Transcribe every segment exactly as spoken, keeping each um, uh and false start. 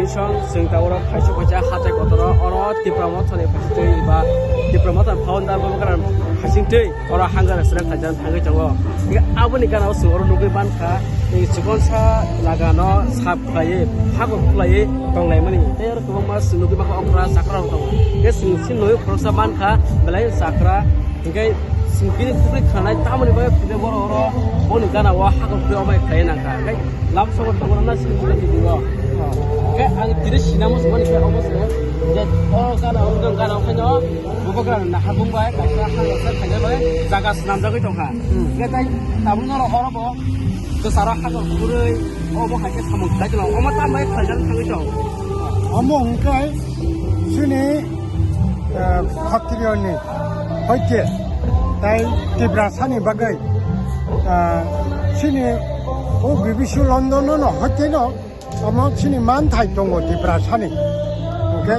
Song chwng ta oro phaisok phaisa hatai kotor o, oro Tipra Motha ni phaising twi ba Tipra Motha founder bo kana phaising twi oro hunger strike khaijak thangwi tongo. Hinkhe aboni gana o chwng oro nugwi mankha, tei chikonsa lagano sap khlaiwi, hakor khlaiwi tonglaimani. Tei oro kwbangma chwng nugwi mankha, okra chakra rok tongo. Hinkhe chwng chini nugwi khoroksa mankha belai chakra. Hinkhe chwng bini khukui khanai tamoni bagwi phide borok oro boni gana o hakor khlaiwi omo khlaiwi nangkha. Hinkhe lam sokot tongmani na sini buka tini o. Ke ang tini sinamo sumani ke omo se. Je o gana o gana o khaino bubagra na habung bai kaisa hang se khaina bai jaga snamjagwi tongkha. Hmm. Ke tai tabuk noro oro bo kwcharo hakor khurui obo hai khe samung khlai tong. Omo tambai khlaijak thangwi tong. Omo hwnkhe chini, eh, khatriyoni hoite tai Tiprasani bagwi, ah, chini o B B C London no hoite no omo chini manthai tongo Tiprasani. Hwnkhe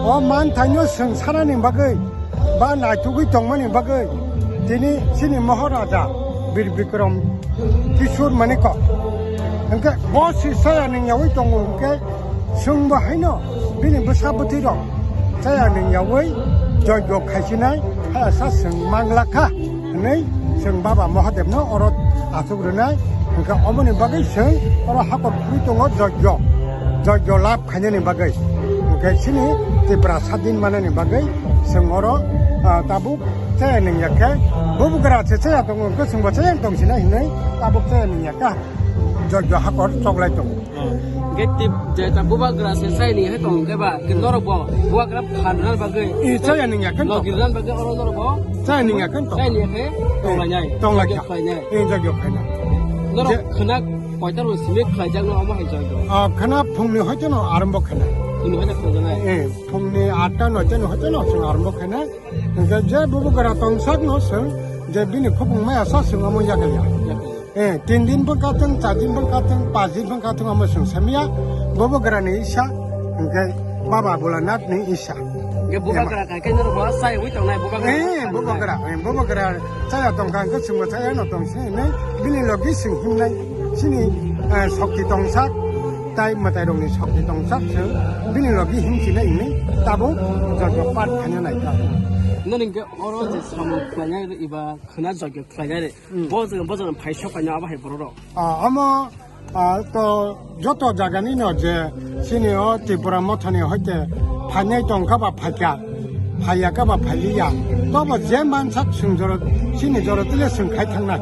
o manthaino chwng sanani bagwi ba naitugwi tongmani bagwi tini chini Maharaja Bir Bikram Kishore Manikya. Hwnkhe bo si saya ningyawi tongo hwnkhe chwngbo haino bini bwsa bwtwi rok chaya ningyawi joigo khaisinai, haya sa chwng manglakha hwnwi chwng Baba Mahadevno oro asuk rwnai. Hwnkhe omoni bagwi chwng oro hakor khurui tongo joigo, joigo lab khainani bagwi. Hwnkhe chini Tipra sadin manani bagwi chwng oro, ah, tabuk chaya ningya khe bubagra se chaya tongo hwnkhe chwngbo chaya tongsinai hwnwi tabuk chaya ningya kha joigo hakor choklai tongo. Hwnkhe tip-, je ta bubagra se chayani hai tong khe ba, hwnkhe norok bo bubagra phan rwna bagwi, i, chayani ya khe logi rwna bagwi oro norok bo chayani ya khe tong. Chayani ya khe tong lainai. Tong lai kha. Khlainai. I, joigo khlainai. Norok je khwna koita ro simi khlaijak no omo hai joigo. Ah, khwna phungni hoite no arombo khainai. Phungni hoite khlaijaknai. Eh, phungni atta noita no hoite no chwng arombo khainai. Hwnkhe je bubagra tongsak no chwng je bini khupung maya sa chwng omo yakalya. Yakalya. Eh, tin din bwkha thung, char din bwkha thung, panch din bwkha thung, omo chwng samiya, bubagra ni isa, hwnkhe Baba Bholanath ni isa. Hwnkhe bubagra ema. Kai khe norok bo chaywi tongnai bubagra. Eh, bubagra, eh, bubagra chaya tongkha, hwnkhe chwngbo chaya no tongse hinwi, bini logi chwng himnai, chini, eh, shokti tongsak, tai mwtai rokni shokti tongsak chwng, bini logi himchinai hinwi, tabuk joigo pat khaina naikha. Nini hwnkhe oro je samung khlainai eba khwna joigo khlainai. Hmm. Bo jora, bo jora phai sok khaina abo hai borok rok. Ah, omo, ah, to joto jagani no je chini o Tipra Mothani hoite phainai tongkha ba phaikha, phaiya kha ba phailiya. Tobo je mansak chwng jora, chini jora tile chwng khai thangnai.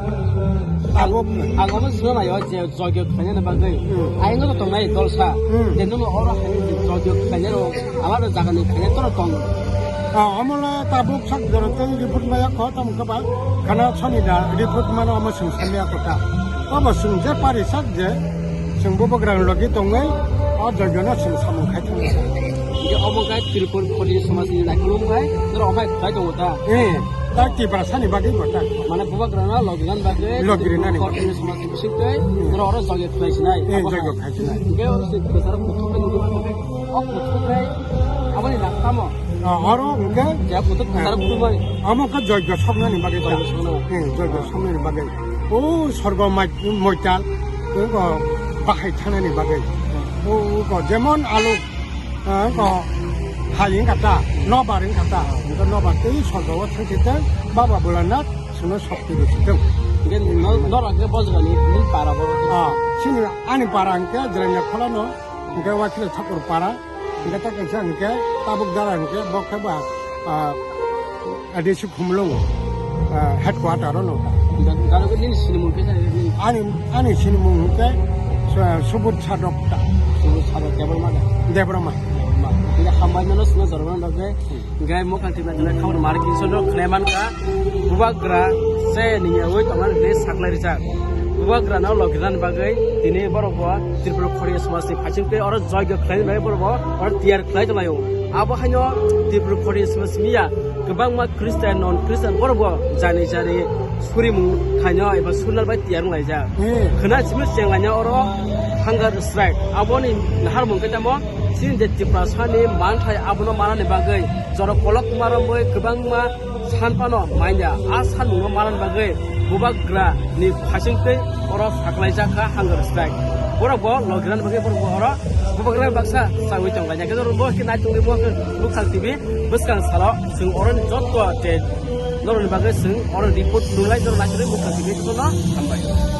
Abo ang omo swnam ayo je joigo khlainani bagwi. Hmm. Ayang no tongnai dolsa. Hmm. Je nono oro hai joigo khlainai rok alada jagani khlainai toro tong. Ah, omo le tabuk sak jora tei report maya kho tamo khe ba khana soni da report mano omo chwng samya kota. Omo chwng je pari sak je chwng bubagra logi tongwi o joigo no chwng samung khai thangwi. Hingke omo khe Tripur Khoti somajni naikolong bai norok omo hai khlai tongo ta? Eh, ta Tiprasani bagwi bo ta. Mane bubagrano logi rwna bagwi Logi rwnani Khoti somajni bisingtwi Hmm. norok oro joigo khlai sinai. Eh, Abo joigo hai. Khai sinai. Hingke oro se kwcharo kuthuk khe nukgo. O kuthuk khe aboni nang tamo? Ah, oro hingke Ya kuthuk kwcharo kuthuk bai. Amo khe joigo soknani bagwi ta. Joigo sokna. Eh, joigo soknani bagwi. O sorgo mai-, moital, o bahai thanani bagwi. O, o jemon alu Ah, ko hai wngkha ta, nobar wngkha ta, wngkha nobar tei sorgo o thang thang Baba Bholanath chwngno sokti rw sitwng. Hingke no-, norok khe bojrani nini para borok. Ah, chini ani para hingke Jremya Kholano, hingke Wakhila Thakur para, hingke ta kaisa hingke tabuk dara hingke bo khe ba, ah, A D C Khumulwng, ah, headquarter o no. Daro nini sinimung kisa nini. Ani, ani sinimung hingke Su-, Subud Sadok ta. Subud Sadok Debbarma da? Debbarma. Debbarma. Hingke hambai nono sino jorma bagwi. Hingke mokang tima tima khabar mari kinso no khnai mankha. Bubagra se nini awoi tongmani hwnwi saklai rijak. Bubagra no logi rwna bagwi tini borok bo Tripura Khoriya somajni phaising tei oro joigo khlaina bagwi borok bo oro tiyar khlai tonglaio. Abo haino Tripura Khoriya somaj miya kwbangma Christian, non Christian borok bo jani jani surimung khaino eba surnal bai tiyar wng laijak. Hmm. Khwna simi chenglaina oro hunger strike. Aboni naharmung khe tamo chini je Tiprasani manthai abono manani bagwi jorok kolok kumarom bai kwbangma San phano manya, a sanmungno manani bagwi bubagra ni phaising tei oro saklaijak kha hunger strike. Borok bo logi rwna bagwi borok bo oro Bubagra baksa sawi tong lainai khe norok bo khe nai tongwi bo khe Mukhang T V bwskang salo chwng oroni jotto je norokni bagwi chwng oro report nunglai norok nai tongwi Mukhang T V no hambai.